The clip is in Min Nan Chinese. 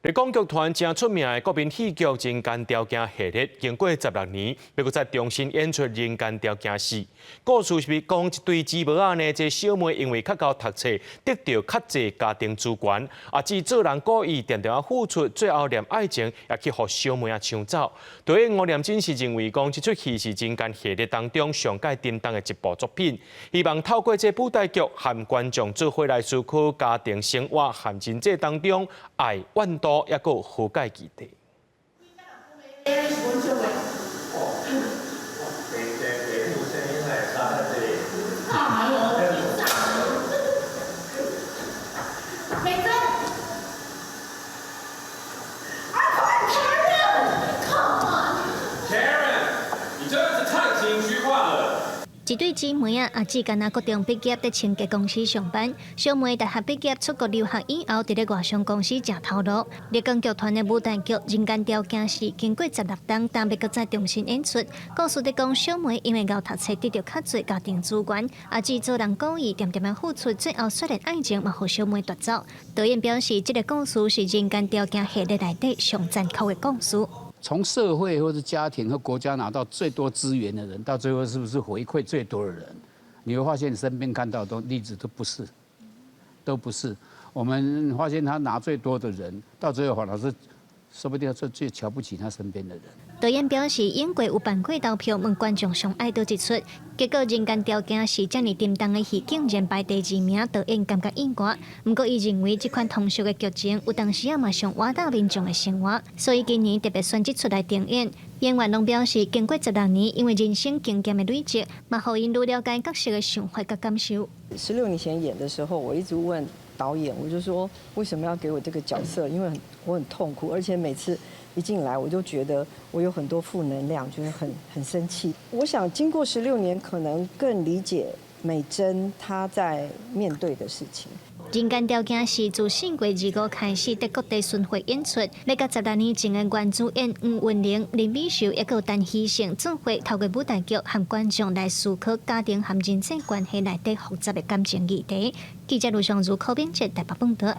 麗港劇團誠出名的國民戲劇《人間條件》系列，經過16年，欲閣再重新演出《人間條件四》。故事是講一對姊妹仔呢，這小妹因為較𠢕讀冊，得著較濟家庭資源，阿姊做人故意恬恬仔付出，最後連愛情也去予小妹仔搶走。導演吳念真是認為講，這齣戲是人間系列當中上蓋沉重的一部作品，希望透過這舞台劇，和觀眾做伙來思考家庭生活和人際當中愛、怨妒，抑閣和解議題。一對姊妹仔，阿姊干焦國中畢業，佇清潔公司上班；小妹大學畢業出國留學以後，佇咧外商公司食頭路。麗港劇團的舞台劇《人間條件四》經過16冬，今欲閣再重新演出。故事佇講小妹因為𠢕讀冊得著較濟家庭資源，阿姊做人故意恬恬仔付出，最後煞連愛情嘛予小妹奪走。導演表示，這个故事是《人間條件》系列內底上殘酷的故事。從社會或者家庭和國家拿到最多資源的人，到最後是不是回饋最多的人？你會發現你身邊看到的例子都不是，都不是。我們發現他拿最多的人，到最後反而是，說不定是最瞧不起他身邊的人。導演表示，演過有辦過投票問觀眾上愛佗一齣，結果《人間條件四》這爾沉重的戲竟然排第二名，導演感覺意外。毋過伊認為這款通俗的劇情有當時仔嘛上倚到民眾的生活，所以今年特別選這齣來重演。演員攏表示，經過16年，因為人生經驗的累積，嘛予𪜶愈了解角色的想法佮感受。 16年前演的時候，我一直問導演，我就說為什麼要給我這個角色？因為我很痛苦，而且每次一進來我就覺得我有很多負能量，覺得很生氣。我想經過十六年，可能更理解美珍她在面對的事情。人間條件四自4月25開始佇各地巡迴演出，欲佮16年前的原主演黃韻玲、林美秀，抑閣有陳希勝做伙透過舞台劇和觀眾來思考家庭和人際關係內底複雜的感情議題。記者盧尚如、柯炳哲台北報導。